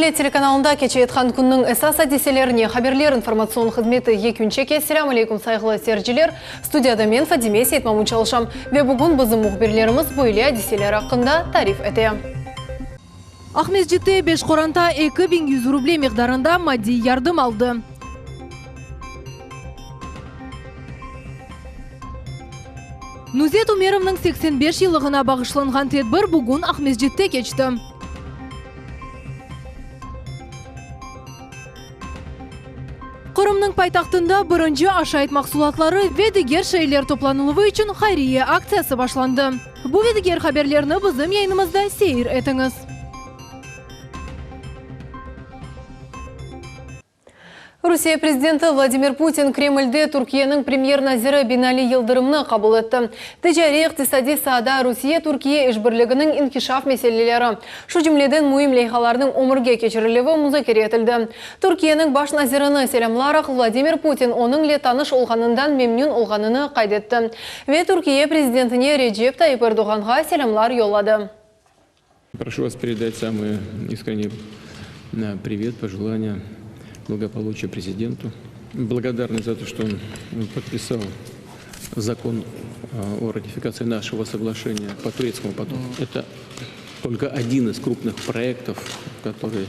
Millet telekanalında keçeyatqan künniñ esas adiselerine haberler informatsion hızmeti yekün çeke. Selâm aleykum, sayğılı seyirciler! Studiyada men, Fadime Seytmamut çalışam ve bugün bizim mühbirlerimiz böyle adiseler aqqında tarif ete. Aqmescitte beş qoranta 2100 ruble miqdarında maddiy yardım aldı. Nuzet Umerovnıñ 85 yıllığına bağışlanğan tedbir bugün Aqmescitte keçti. Qırımnıñ paytahtında birinci aşayt mahsulatları ve diger şeyler toplanıluvı içün hayriye aktsiyası başlandı. Bu ve diger haberlerni bizim yayınımızda seyir etiñiz. Rusiye prezidenti Vladimir Putin Kremlde Türkiyeniñ premyer-naziri Binali Yıldırımnı qabul etti. Ticariy-iqtisadiy saada Rusiye-Türkiye işbirliginiñ inkişaf meseleleri, şu cümleden müim leyhalarnıñ ömürge keçirilüvi muzakere etildi. Türkiyeniñ baş nazirini selâmlaraq, Vladimir Putin onıñle tanış olğanından memnün olğanını qayd etti ve Türkiye prezidentine Recep Tayyip Erdoğanğa selâmlar yolladı. Proшу вас передать самые искренние привет, пожелания благополучия президенту. Благодарны за то, что он подписал закон о ратификации нашего соглашения по турецкому потоку. Это только один из крупных проектов, который,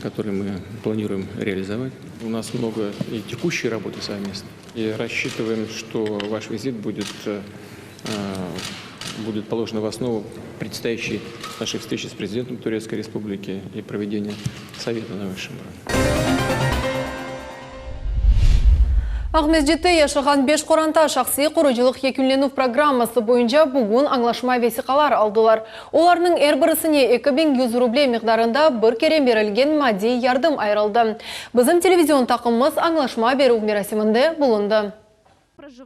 который мы планируем реализовать. У нас много и текущей работы совместно. И рассчитываем, что ваш визит будет будет положена в основу предстоящей нашей встречи с президентом Турецкой Республики и проведения совета на высшем уровне. Aqmescitte yaşağan beş qoranta şahsiy qurucılıq yekünlenüv programması boyunca bugün añlaşma vesiqalar aldılar. Olarnıñ er birisine 2100 ruble miqdarında bir kere berilgen maddiy yardım ayırıldı. Bizim televizion taqımımız añlaşma berüv merasiminde bulundı.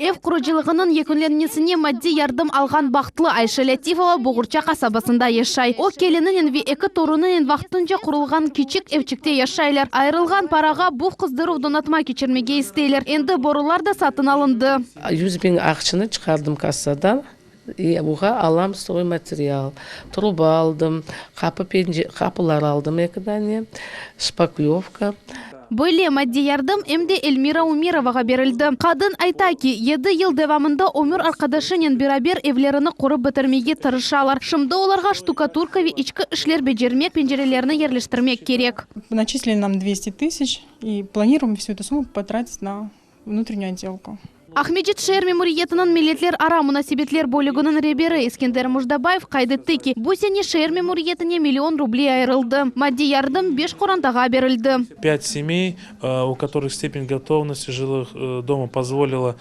Ev qurucılığınıñ yekünlenmesine maddiy yardım alğan bahtlı Ayşe Lâtifova Boğurça qasabasında yaşay. O, kelininen ve eki torunınen vaqtınca qurulğan kiçik evçikte yaşaylar. Ayırılğan parağa buv qızdıruv donatma keçirmege isteyler. Endi borular da satın alındı. 100 biñ aqçanı çıqardım kassadan, buğa alam stroymaterial, truba aldım, qapı, qapılar aldım eki dane, şpaklyovka. Böyle maddiy yardım em de Elmira Umerovağa berildi. Qadın ayta ki, yedi yıl devamında ömür arqadaşınen beraber evlerini qurıp bitirmege tırışalar. Şimdi olarğa ştukaturka ve içki işler becermek, pencerelerni yerleştirmek kerek. Начислили нам 200 тысяч и планируем всю эту сумму потратить на внутреннюю отделку. Aqmescit şeer memuriyetiniñ milletlerara munasebetler bölüginiñ reberi Eskender Mujdabayev qayd etti ki, bu sene şeer memuriyetine million ruble ayırıldı. Maddiy yardım beş qorantağa berildi. Pât semey, u kotorıh stepeń gotovnosti jılıh doma pozvolila,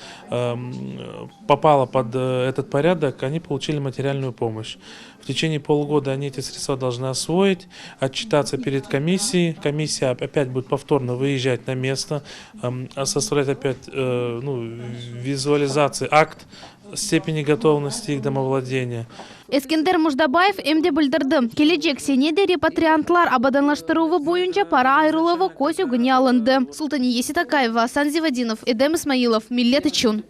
popala pod etot porâdok, oni poluçili materialnuyu pomoşç. V teçeniye polugoda oni eti sredstva dolžnı osvoit, otçitatsâ pered komissiey, komissiya opât budet povtorno vıezjat na mesto, sostavlât opât, nu, vizualizatsiya, akt stepeni gotovnosti ih domovladeniya. Eskender Mujdabayev em de bildirdi, kelecek sene de repatriantlar abadanlaştıruvı boyunca para ayırıluvı köz ögüne alındı. Sultaniye Seytakayeva, Asan Zivadinov, Edem İsmailov, Millet içün.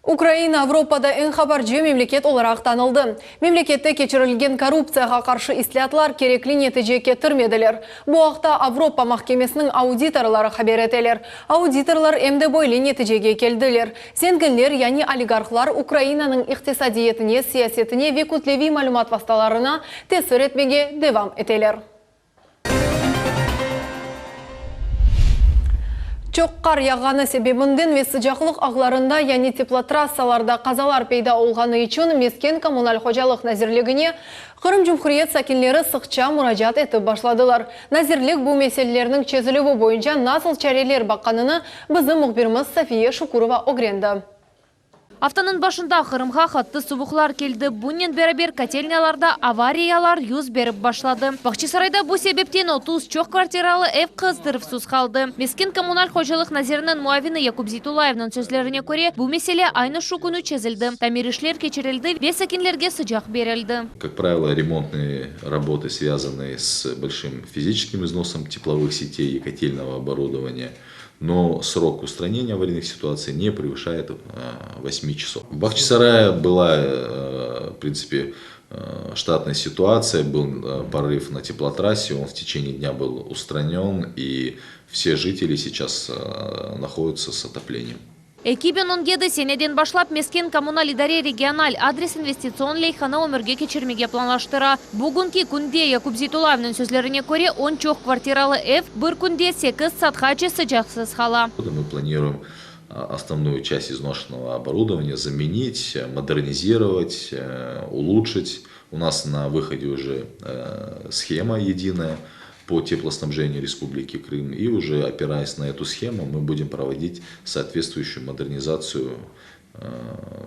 Ukraina Avropada eñ habarcı memleket olaraq tanıldı. Memlekette keçirilgen korruptsiyağa qarşı islâatlar kerekli netice ketirmediler. Bu aqta Avropa mahkemesiniñ auditorları haber eteler. Auditorlar em de böyle neticege keldiler, zenginler, yani oligarhlar Ukrainanıñ iqtisadiyetine, siyasetine ve kütleviy malümat vastalarına tesir etmege devam eteler. Çoq qar yağğanı sebebinden ve sıcaqlıq ağlarında, yani teplotrassalarda qazalar peyda olğanı içün Mesken-kommunal hocalıq nazirligine Qırım Cumhuriyet sakinleri sıqça muracaat etip başladılar. Nazirlik bu meselelerniñ çezilüvi boyunca nasıl çareler baqqanını bizim mühbirimiz Safiye Şukurova ögrendi. Aftanıñ başında Qırımğa qattı suvuqlar keldi. Bunnen beraber kotelnâlarda avariyalar yüz berip başladı. Bağçasarayda bu sebepten 30 çoq kvartiralı ev qızdırıvsız qaldı. Mesken kommunal hocalıq naziriniñ muavini Yakub Zeytullayevniñ sözlerine köre, bu mesele aynı şu künü çezildi, tamir işler keçirildi ve sakinlerge sıcaq berildi. Kak pravilo, remontnıye raboты, svязанные s большим fizicheskim iznosom teplovых sетей и котельного оборудования, но срок устранения аварийных ситуаций не превышает 8 часов. В Бахчисарае была, в принципе, штатная ситуация, был прорыв на теплотрассе, он в течение дня был устранен, и все жители сейчас находятся с отоплением. 2017 seneden başlap Mesken-kommunal idare regional adres investitsion leyhanı ömürge keçirmege planlaştıra. Bugünki künde, Yakub Zeytullayevniñ sözlerine köre, on çoq kvartiralı ev bir künde sekiz saatqace sıcaqsız qala. Мы планируем основную часть изношенного оборудования заменить, модернизировать, улучшить. У нас на выходе уже схема единая по теплоснабжению Республики Крым. И уже опираясь на эту схему, мы будем проводить соответствующую модернизацию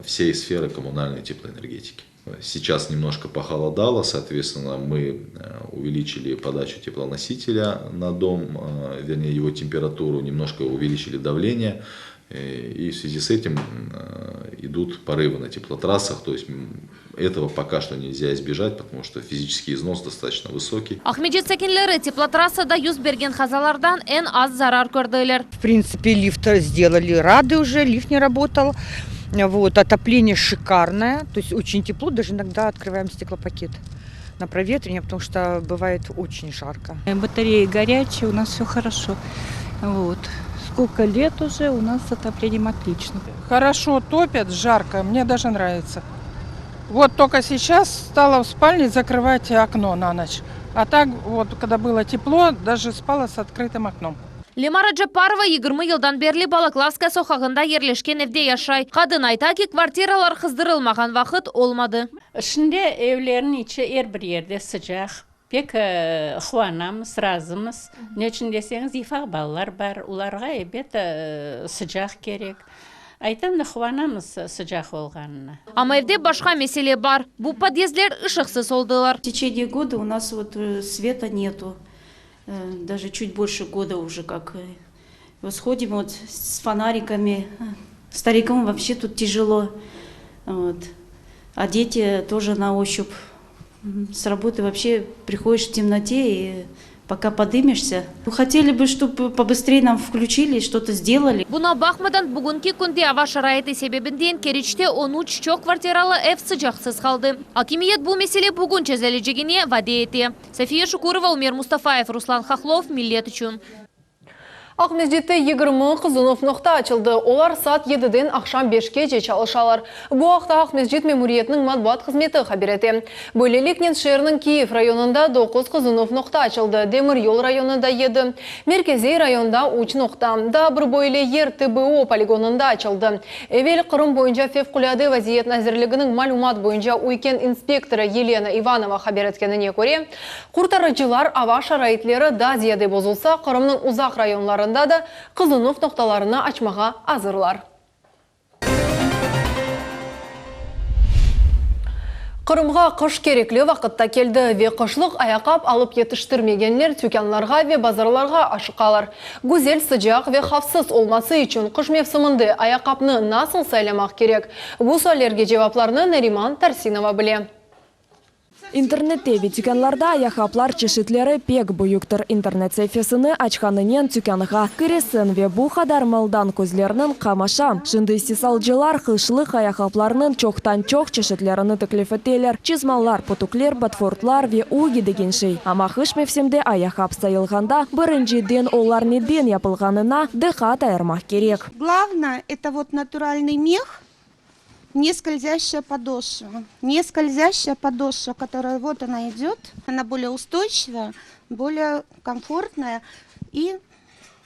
всей сферы коммунальной теплоэнергетики. Сейчас немножко похолодало, соответственно, мы увеличили подачу теплоносителя на дом, вернее его температуру, немножко увеличили давление. И в связи с этим идут порывы на теплотрассах, то есть этого пока что нельзя избежать, потому что физический износ достаточно высокий. Aqmescit sakinleri teplotrassada yüz bergen qazalardan eñ az zarar kördiler. В принципе, лифт сделали, рады уже, лифт не работал. Вот, отопление шикарное, то есть очень тепло, даже иногда открываем стеклопакет на проветривание, потому что бывает очень жарко. Батареи горячие, у нас все хорошо. Вот. Сколько лет уже у нас с отоплением отлично. Хорошо топят, жарко, мне даже нравится. Вот только сейчас стала в спальне закрывать окно на ночь. А так вот, когда было тепло, даже спала с открытым окном. Lemara Capparova 20 yıldan berli Balaklavskaya soqağında yerleşken evde yaşay. Qadın ayta ki, kvartiralar qızdırılmağan vaqıt olmadı. Şimdi evlerniñ içi er bir yerde sıcaq. Pek quvanamız, razımız. Ne içün deseñiz, ufaq balalar bar, olarğa, ebet, sıcaq kerek. Aytam da, quvanamız sıcaq olğanına. Amma evde başqa mesele bar. Bu podyezdler ışıqsız oldılar. В течение года у нас вот света нету. Даже чуть больше года уже как. Восходим вот с фонариками. Старикам вообще тут тяжело. Вот. А дети тоже на ощупь. С работы вообще приходишь в темноте и пока подымешься. Хотели бы, чтобы побыстрее нам включили, что-то сделали. Buña baqmadan bugünki künde ava şaraiti sebebinden Keriçte 13 çoq kvartiralı ev sıcaqsız qaldı. Akimiyet bu mesele bugün çezilecegine vade ete. Safiye Şukurova, Umer Mustafayev, Ruslan Hahlov, Millet içün. Aqmescitte 20 qızınuv noqta açıldı. Olar saat 7-den aqşam 5-kece çalışalar. Bu aqta Aqmescit memuriyetiniñ matbuat hızmeti haber ete. Böyleliknen şeerniñ Kiyev rayonında 9 qızınuv noqta açıldı. Demiryol rayonında 7, Merkeziy rayonda 3 noqta. Daa bir böyle yer TBO poligonında açıldı. Evel Qırım boyunca Fevqulâde vaziyet nazirliginiñ malümat boyunca üyken inspektorı Yelena İvanova haber etkenine köre, qurtarıcılar ava şaraitleri daa ziyade bozulsa, Qırımnıñ uzaq rayonlarında da qızınuv noqtalarını açmağa azırlar. Qırımğa qış kerekli vaqıtta keldi ve qışlıq ayaqqap alıp yetiştirmegenler tükânlarğa ve bazarlarğa aşıqalar. Güzel, sıcaq ve havfsız olması içün qış mevsiminde ayaqqapnı nasıl saylamaq kerek? Bu suallerge cevaplarnı Nariman Tarsinova bile. İnternette ve tükânlarda ayaqqaplar çeşitleri pek büyüktir. İnternet saifesini açqanınen tükânğa kiresiñ ve bu qadar maldan közlerniñ qamaşa. Şimdi istisalcılar qışlıq ayaqqaplarnıñ çoqtan-çoq çeşitlerini teklif eteler, çizmalar, potükler, ботфортлар ve ugi degen şey. Amma qış mevsimde ayaqqap sayılğanda, birinciden olar neden yapılğanına diqqat ayırmaq kerek. Главное, это вот натуральный мех, не скользящая подошва. Не скользящая подошва, которая вот она идет, она более устойчивая, более комфортная и,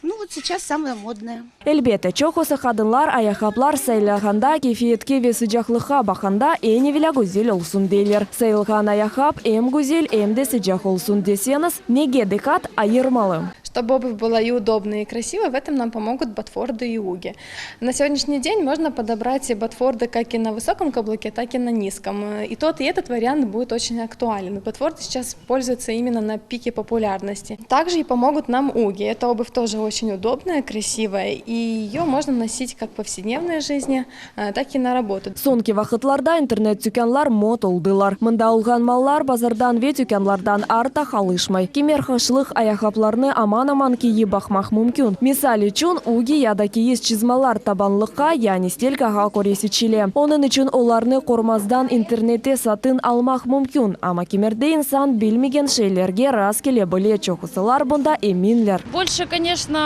ну вот сейчас самая модная. Elbette, çoqusı qadınlar ayaqqaplar saylağanda keyfiyetke ve sıcaqlıqqa baqqanda eñ evelâ güzel olsun deyler. Sayılğan ayaqqap em güzel, em de sıcaq olsun deseñiz, nege diqqat ayırmalı? Чтобы обувь была и удобной, и красивой, в этом нам помогут ботфорды и уги. На сегодняшний день можно подобрать и ботфорды как и на высоком каблуке, так и на низком. И тот, и этот вариант будет очень актуален. Ботфорды сейчас пользуются именно на пике популярности. Также и помогут нам уги. Эта обувь тоже очень удобная, красивая, и ее можно носить как в повседневной жизни, так и на работу. Soñki vaqıtlarda internet tükânlar mot oldılar. Mında olğan mallar bazardan ve tükânlardan artıq alışmay. Kimer qışlıq ayaqqaplarnı aman. aman-aman kiyip baqmaq mümkün. Misal içün, ugi ya da kiyiz çızmalar tabanlıqqa, yani stelkağa köre seçile. Onıñ içün olarnı qormazdan internette satın almaq mümkün, amma kimerde insan bilmegen şeylerge rast kele bile, çoqusılar bunda eminler. Больше, конечно,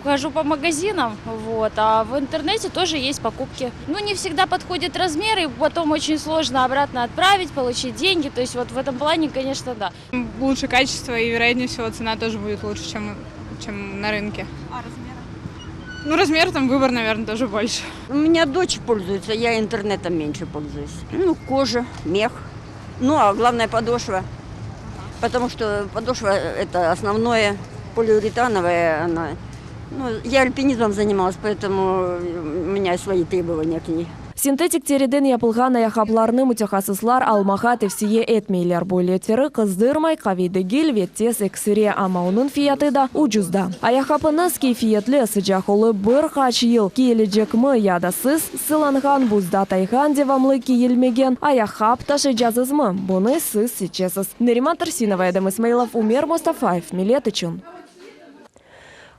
хожу по магазинам, вот, а в интернете тоже есть покупки. Ну, не всегда подходит размер, и потом очень сложно обратно отправить, получить деньги. То есть вот в этом плане, конечно, да. Лучше качество и, вероятнее всего, цена тоже будет лучше, чем на рынке. А размеры? Ну, размер там выбор, наверное, тоже больше. У меня дочь пользуется, я интернетом меньше пользуюсь. Ну, кожа, мех. Ну, а главное подошва. Потому что подошва это основное, полиуретановая она. Ну, я альпинизмом занималась, поэтому у меня свои требования к ней. Sintetik teriden yapılğan ayaqqaplarnı mütehassıslar almağa tevsiye etmeyler. Böyle teri qızdırmay, qaviy degil ve tez eksire, amma onıñ fiyatı da ucuz da. Ayaqqapıñız keyfiyetli, sıcaq olıp bir qaç yıl kiyilecekmi ya da siz sılanğan buzda tayğan devamlı kiyilmegen ayaqqap taşıycaqsızmı? Bunı siz seçesiz. Neriman Tursinova, Edem İsmailov, Umer Mustafayev, Millet içün.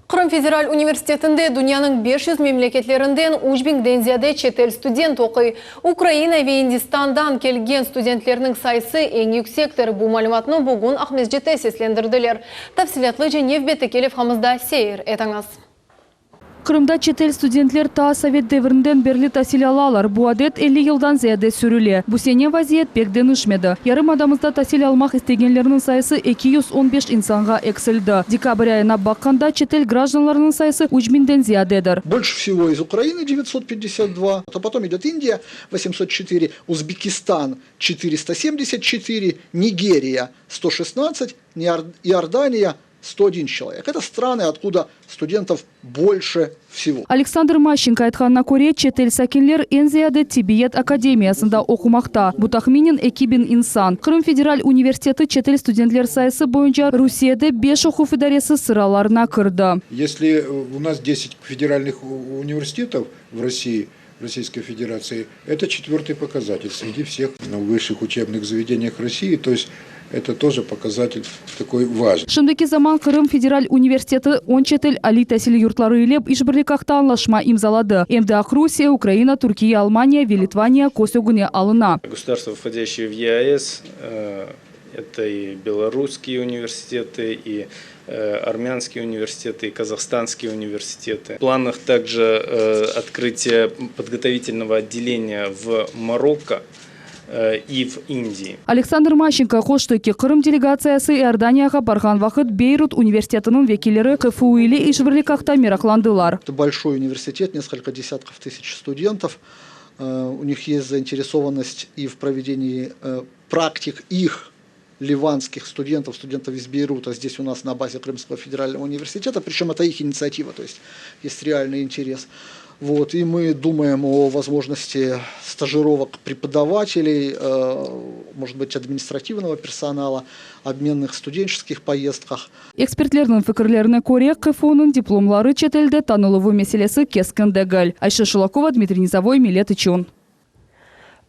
Qırım Federal universitetinde dünyanıñ 500 memleketlerinden 3000-den ziyade çetel student oquy. Ukraina ve Indistandan kelgen studentlerniñ sayısı eñ yüksektir. Bu malümatnı bugün Aqmescitte seslendirdiler. Tafsilâtlıca nevbetteki levhamızda seyir etiñiz. Qırımda çetel studentler ta sovet devrinden berli tasil alalar. Bu adet 50 yıldan ziyade sürüle. Bu sene vaziyet pek deñişmedi. Yarımadamızda tasil almaq istegenlerniñ sayısı 215 insanğa eksildi. Dekabr ayına baqqanda çetel grajdanlarınıñ sayısı 3000-den ziyadedir. Больше всего из Украины 952, а потом идет Индия 804, Узбекистан 474, Нигерия 116, Иордания 101 человек. Это страны, откуда студентов больше всего. Aleksandr Maşçenko aytqanına köre, çetel sakinler eñ ziyade Tibbiyet akademiyasında oqumaqta. Bu tahminen 2000 insan. Qırım Federal universiteti çetel studentler sayısı boyunca Rusiyede 5 oquv idaresi sıralarına kirdi. Если у нас 10 федеральных университетов в России, Российской Федерации, это четвертый показатель среди всех высших учебных заведениях России, то есть это тоже показатель такой важный. Şimdiki zaman Qırım Federal universiteti 10 çetel aliy tasil yurtları ile işbirlik aqta añlaşma imzaladı. Em de Aqrusiye, Ukraina, Türkiye, Almaniya ve Litvaniya köz ögüne alına. Государства, входящие в ЕАЭС, э, это и белорусские университеты, и э, армянские университеты, и казахстанские университеты. В планах также э, открытие подготовительного отделения в Марокко э, и в Индии. Aleksandr Maşçenko qoştı ki, Qırım delegatsiyası İordaniyağa barğan vaqıt Beyrut universitetiniñ vekilleri QFU ile işbirlik aqta meraqlandılar. Это большой университет, несколько десятков тысяч студентов. Э, У них есть заинтересованность и в проведении э, практик их ливанских студентов, студентов из Бейрута здесь у нас на базе Крымского федерального университета, причем это их инициатива, то есть есть реальный интерес. Вот, и мы думаем о возможности стажировок преподавателей, э, может быть, административного персонала, обменных студенческих поездках. Ekspertlerniñ fikirlerine köre, QFUnıñ diplomları çetelde tanıluvı meselesi keskin degil. Ayşe Şulakova, Dmitriy Nizavoy, Millet içün.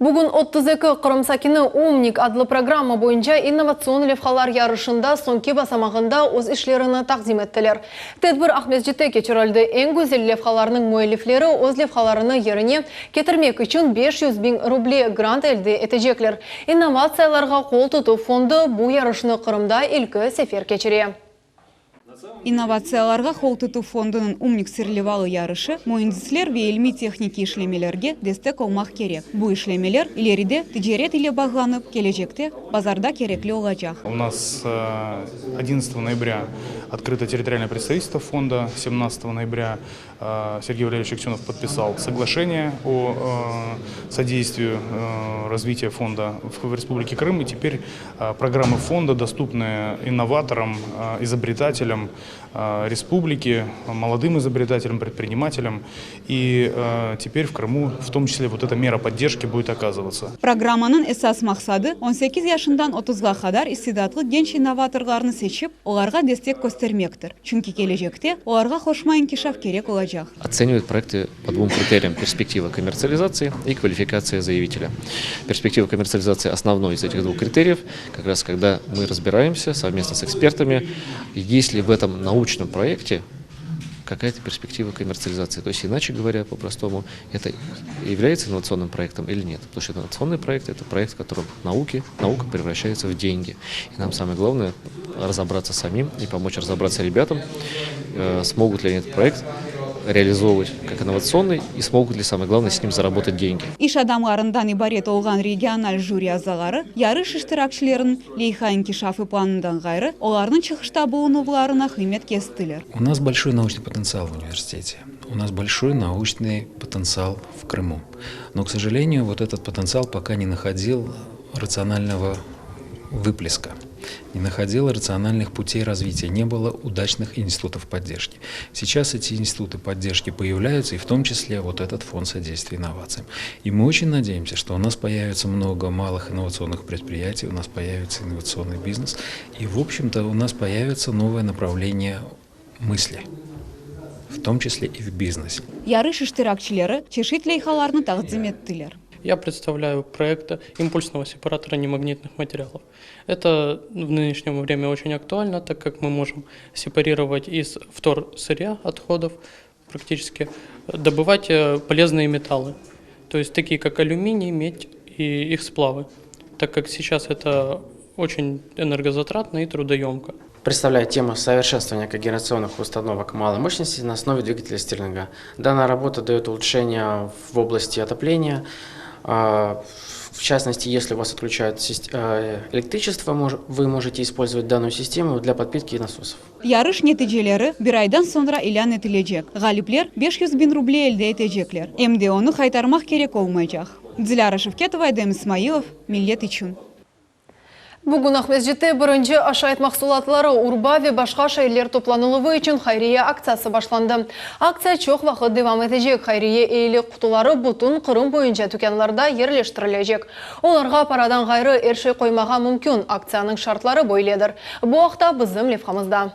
Bugün 32 Qırım sakini Умник adlı programma boyunca innovatsion levhalar yarışında soñki basamağında öz işlerini taqdim ettiler. Tedbir Aqmescitte keçirildi. Eñ güzel levhalarnıñ müellifleri öz levhalarını yerine ketirmek içün 500 biñ ruble grant elde etecekler. İnnovatsiyalarğa qol tutuv fondu bu yarışnı Qırımda ilki sefer keçire. İnnovatsiyalarğa qol tutuv fondunıñ Умник serlevalı yarışı müendisler ve ilmiy-tehnikiy işlemelerge destek olmaq kerek. Bu işlemeler ileride ticaret ile bağlanıp kelecekte bazarda kerekli olacaq. У нас э, 11 ноября открыто территориальное представительство фонда. 17 ноября э, Сергей Валерьевич Аксенов подписал соглашение о э, содействии э, развития фонда в Республике Крым. И теперь э, программы фонда доступны инноваторам, э, изобретателям э, республики, молодым изобретателям, предпринимателям. И э, теперь в Крыму в том числе вот эта мера поддержки будет оказываться. Programmanıñ esas maqsadı 18 yaşından 30-ğa qadar istidatlı genç innovatorlarnı seçip, olarğa destek köstermek. köstermektir, çünki kelecekte olarğa qoşma inkişaf kerek olacaq. Оценивают проекты по двум критериям: перспектива коммерциализации и квалификация заявителя. Перспектива коммерциализации основной из этих двух критериев, как раз когда мы разбираемся совместно с экспертами, есть ли в этом научном проекте какая-то перспектива коммерциализации. То есть, иначе говоря, по-простому, это является инновационным проектом или нет. Потому что инновационный проект – это проект, в котором науки, наука превращается в деньги. И нам самое главное разобраться самим и помочь разобраться ребятам, э, смогут ли они этот проект реализовывать как инновационный и смогут ли, самое главное, с ним заработать деньги. İş adamlarından ibaret olğan regional jüri azaları yarış iştirakçileriniñ leyha inkişafı planından ğayrı, olarnıñ çıqışta bulunuvlarına qıymet kestiler. У нас большой научный потенциал в университете. У нас большой научный потенциал в Крыму. Но, к сожалению, вот этот потенциал пока не находил рационального выплеска, не находил рациональных путей развития, не было удачных институтов поддержки. Сейчас эти институты поддержки появляются, и в том числе вот этот фонд содействия инновациям. И мы очень надеемся, что у нас появится много малых инновационных предприятий, у нас появится инновационный бизнес, и, в общем-то, у нас появится новое направление мысли, в том числе и в бизнесе. Yarış iştirakçileri çeşit leyhalarnı taqdim ettiler. Я представляю проект импульсного сепаратора немагнитных материалов. Это в нынешнем время очень актуально, так как мы можем сепарировать из вторсырья отходов практически, добывать э, полезные металлы, то есть такие как алюминий, медь и их сплавы, так как сейчас это очень энергозатратно и трудоемко. Представляю тему совершенствования когенерационных установок малой мощности на основе двигателя Стирлинга. Данная работа дает улучшение в области отопления. А, в частности, если у вас отключают э, электричество, вы можете использовать данную систему для подпитки насосов. Yarış neticeleri bir aydan soñra ilân etilecek. Ğalipler 500 biñ ruble elde etecekler. Em de onı qaytarmaq kerek olmaycaq. Dilâra Şevketova, Edem İsmailov, Millet içün. Bugün Aqmescitte birinci aşayt mahsulatları, urba ve başqa şeyler toplanıluvı içün hayriye aktsiyası başlandı. Aktsiya çoq vaqıt devam etecek. Hayriye eyilik qutuları bütün Qırım boyunca tükânlarda yerleştirilecek. Olarğa paradan ğayrı er şey qoymağa mümkün. Aktsiyanıñ şartları böyledir. Bu aqta bizim levhamızda.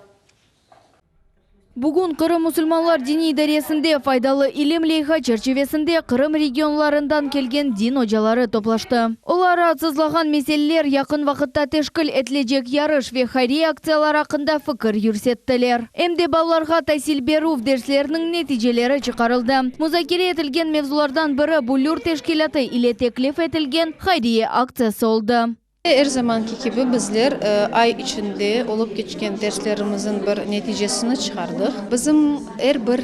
Bugün Qırım musulmanlar diniy idaresinde Faydalı ilim leyha çerçivesinde Qırım regionlarından kelgen din ocaları toplaştı. Olar raatsızlağan meseleler, yaqın vaqıtta teşkil etilecek yarış ve hayriye aktsiyalar aqqında fikir yürsettiler. Em de balalarğa tasil berüv dersleriniñ neticeleri çıqarıldı. Muzakere etilgen mevzulardan biri Büllür teşkilâtı ile teklif etilgen hayriye aktsiyası oldı. Er zamanki kibi bizler ay içinde olıp keçken derslerimizniñ bir neticesini çıqardıq. Bizim er bir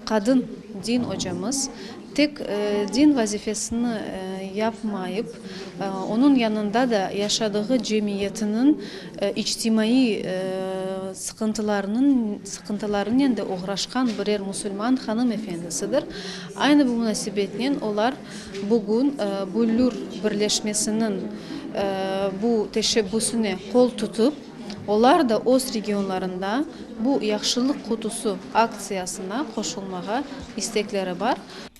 qadın din ocamız tek din vazifesini yapmayıp, onıñ yanında da yaşadığı cemiyetiniñ içtimaiy sıqıntılarınıñ sıqıntılarınen de oğraşqan birer musulman hanım efendisidir. Aynı bu munasebetnen olar Bugün Büllür birleşmesiniñ bu teşebbüsine qol tutıp, olar da öz regionlarında bu Yahşılıq qutusı aktsiyasına qoşulmağa istekleri bar.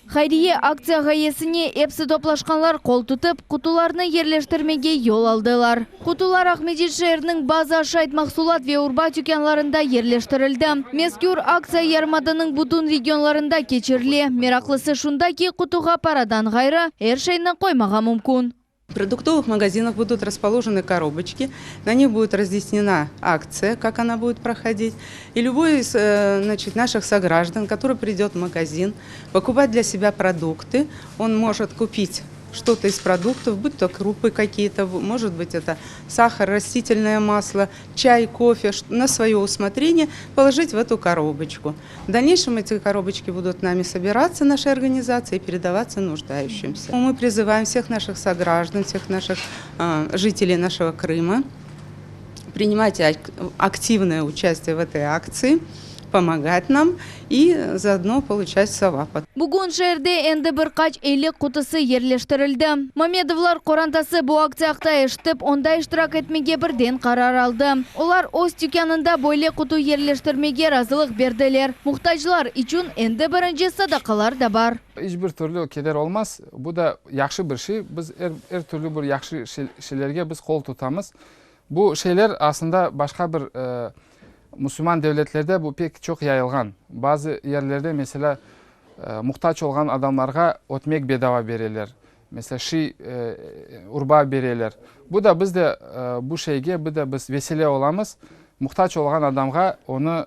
Hayriye aktsiya ğayesine epsi toplaşqanlar qol tutıp, qutularnı yerleştirmege yol aldılar. Qutular Aqmescit şeeriniñ bazı aşayt mahsulat ve urba tükânlarında yerleştirildi. Mezkür aktsiya yarımadanıñ bütün regionlarında keçirile. Meraqlısı şunda ki, qutuğa paradan ğayrı, er şeyni qoymağa mümkün. В продуктовых магазинах будут расположены коробочки, на них будет разъяснена акция, как она будет проходить. И любой из значит, наших сограждан, который придет в магазин покупать для себя продукты, он может купить что-то из продуктов, будь то крупы какие-то, может быть это сахар, растительное масло, чай, кофе, на свое усмотрение положить в эту коробочку. В дальнейшем эти коробочки будут нами собираться, нашей организацией, и передаваться нуждающимся. Мы призываем всех наших сограждан, всех наших э, жителей нашего Крыма принимать активное участие в этой акции, помогать нам и заодно получать савап. Bugün şeerde endi bir qaç eyilik qutusı yerleştirildi. Mamedovlar qorantası bu aktsiya aqta eşitip, onda iştirak etmege birden qarar aldı. Olar öz tükânında böyle qutu yerleştirmege razılıq berdiler. Muhtaclar içün endi birinci sadaqalar da bar. İç bir türlü keder olmaz. Bu da yahşı bir şey. Biz er, er türlü bir yahşı şeylerge biz qol tutamız. Bu şeyler aslında başqa bir. Musulman devletlerde bu pek çoq yayılğan. Bazı yerlerde, meselâ, muhtac olğan adamlarğa ötmek bedava bereler, meselâ, şiy, urba bereler. Bu da biz de bu şeyge bi de biz vesile olamız, muhtac olğan adamğa onı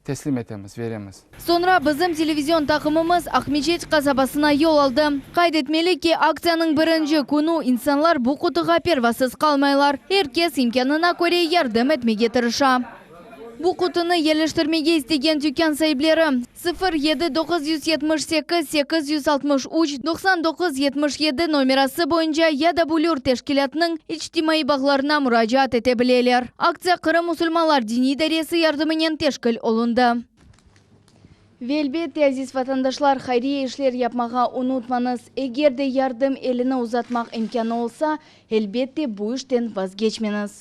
teslim etemiz, veremiz. Soñra bizim televizion taqımımız Aqmeçet qasabasına yol aldı. Qayd etmeli ki, aktsiyanıñ birinci künü insanlar bu qutuğa pervasız qalmaylar, er kes imkânına köre yardım etmege tırışa. Bu qutunı yerleştirmege istegen tükân saipleri, 07 978 863 99 77 nomerası boyunca ya da Büllür teşkilâtınıñ içtimaiy bağlarına muracaat ete bileler. Aktsiya Qırım musulmanlar diniy idaresi yardımınen teşkil olundı. Ve elbette, aziz vatandaşlar, hayriye işler yapmağa unutmañız. Eger de yardım elini uzatmaq imkânı olsa, elbette, bu işten vazgeçmeñiz.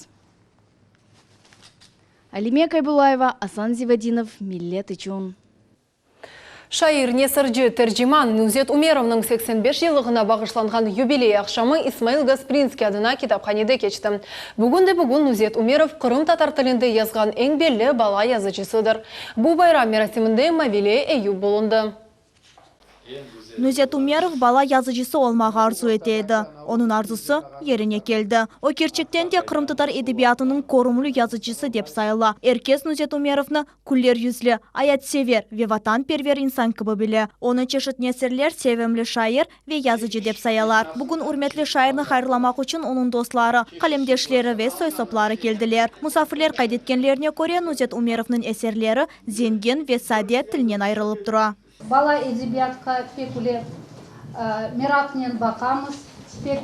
Alime Kaybullayeva, Asan Zivadinov, Millet içün. Şair, nesirci, terciman Nuzet Umerovnıñ 85 yıllığına bağışlanğan yubiley aqşamı İsmail Gasprinskiy adına kitaphanede keçti. Bugün de bugün Nuzet Umerov qırımtatar tilinde yazğan eñ belli bala yazıcısıdır. Bu bayram merasiminde Mavile Eyup bulundı. Nuzet Umerov bala yazıcısı olmağa arzu ete edi. Onıñ arzusı yerine keldi. O, kerçekten de, qırımtatar edebiyatınıñ körümli yazıcısı dep sayıla. Er kes Nuzet Umerovnı küler yüzlü, ayatsever ve vatanperver insan kibi bile. Onı çeşit nesirler sevimli şair ve yazıcı dep sayalar. Bugün ürmetli şairni hayırlamaq içün onıñ dostları, qalemdeşleri ve soy-sopları keldiler. Musafirler qayd etkenlerine köre, Nuzet Umerovnıñ eserleri zengin ve sade tilnen ayırılıp tura. Bala edebiyatqa pek ule meraqnen baqamız, pek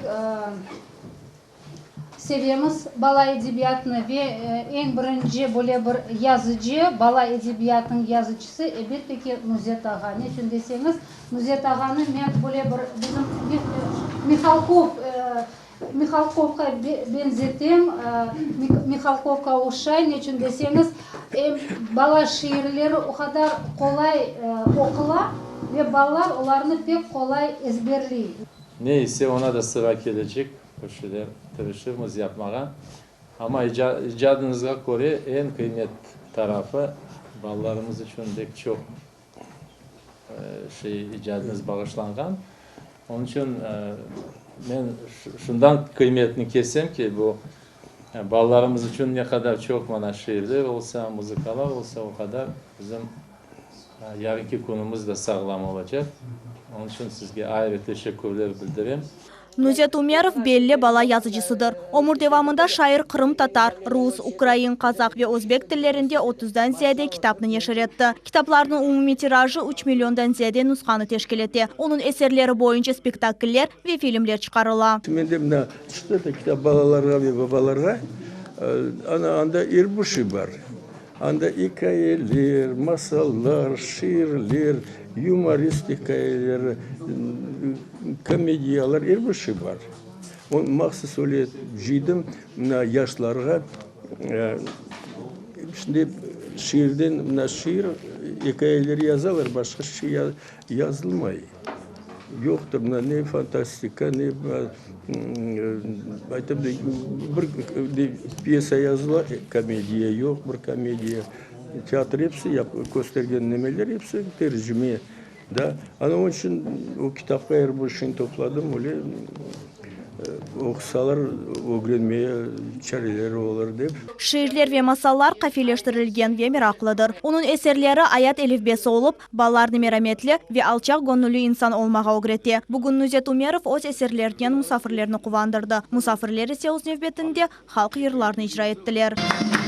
sevemiz bala edebiyatını ve eñ birinci böyle bir yazıcı, bala edebiyatınıñ yazıcısı, elbette ki, Nuzet ağa. Ne içün deseñiz, Nuzet ağanı men böyle bir bizim Mihalkov, Mihalkovqa beñzetem, Mihalkovqa oşay, ne içün deseñiz, em bala şiirleri o qadar qolay oqula ve balalar olarnı pek qolay ezberley. Ne ise, oña da sıra kelecek, bir şeyler tırışırmız yapmağa. Amma icadıñızğa köre eñ qıymet tarafı, balalarımız içün pek çoq şey icadıñız bağışlanğan. Onıñ içün men şundan qıymetni kesem ki, bu balalarımız içün ne qadar çoq mana şiirler olsa, muzıkalar olsa, o qadar bizim yarınki künümiz de sağlam olacaq. Onıñ içün sizge ayrı teşekkürler bildirem. Nuzet Umerov belli bala yazıcısıdır. Ömür devamında şair qırımtatar, rus, ukrain, qazaq ve özbek tillerinde otuzdan ziyade kitapnı neşir etti. Kitaplarnıñ umumiy tirajı üç milliondan ziyade nushanı teşkil ete. Onıñ eserleri boyunca spektakller ve filmler çıqarıla. Mende mına çıqtı da kitap balalarğa ve babalarğa, ana anda er bir şey bar. Anda ikâyeler, masallar, şiirler, yumorist ikâyeleri, komediyalar, er bir şey bar. Onı mahsus öyle cıydım, mına yaşlarğa, şimdi şiirden, mına şiir, ikâyeler yazalar, başqa şey yazılmay. Yoqtır, mına ne fantastika, ne ayta bir pyesa yazıla, komediya yoq, bir komediya. Teatr episi köstergen nemeler episi tercime. Da, ana onıñ içün o kitapqa er bir şeyni topladım, öyle oqusalar ögrenmeye çareleri olur dep. Şiirler ve masallar qafiyeleştirilgen ve meraqlıdır. Onıñ eserleri ayat elifbesi olıp, Balalarnı merametli ve alçaq göñülli insan olmağa ögrete. Bugün Nuzet Umerov öz eserlerinen musafirlerni quvandırdı. Musafirler ise öz nevbetinde halq yırlarını icra ettiler.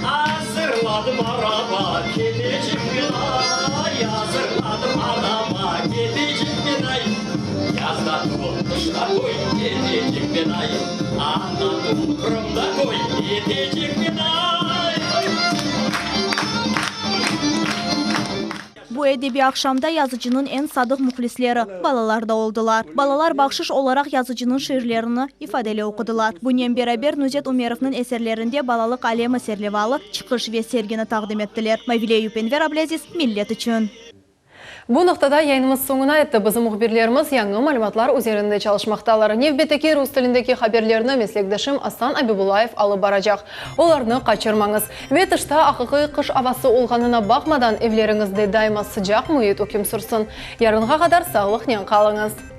Azırladım araba, ketecek men ay, Azırladım araba, ketecek men ay. Yazda tuvul, qışta qoy, ketecek men ay, Anda tuvul, Qırımda qoy, ketecek men ay. Bu edebiy aqşamda yazıcınıñ eñ sadıq mühlisleri, balalar da oldılar. Balalar bahşış olaraq yazıcınıñ şiirlerini ifadeli oqudılar. Bunen beraber Nuzet Umerovnıñ eserlerinde Balalıq alemi serlevalı çıqış ve sergini taqdim ettiler. Mavile Eyup, Enver Ablâziz, Millet içün. Bu noqtada yayınımız soñuna yetti. Bizim mühbirlerimiz yañı malümatlar üzerinde çalışmaqtalar. Nevbetteki rus tilindeki haberlerni meslekdeşim Asan Abibullayev alıp baracaq. Olarnı qaçırmañız. Ve tışta aqiqiy qış avası olğanına baqmadan, evleriñizde daima sıcaq müit üküm sürsün. Yarınğa qadar sağlıqnen qalıñız.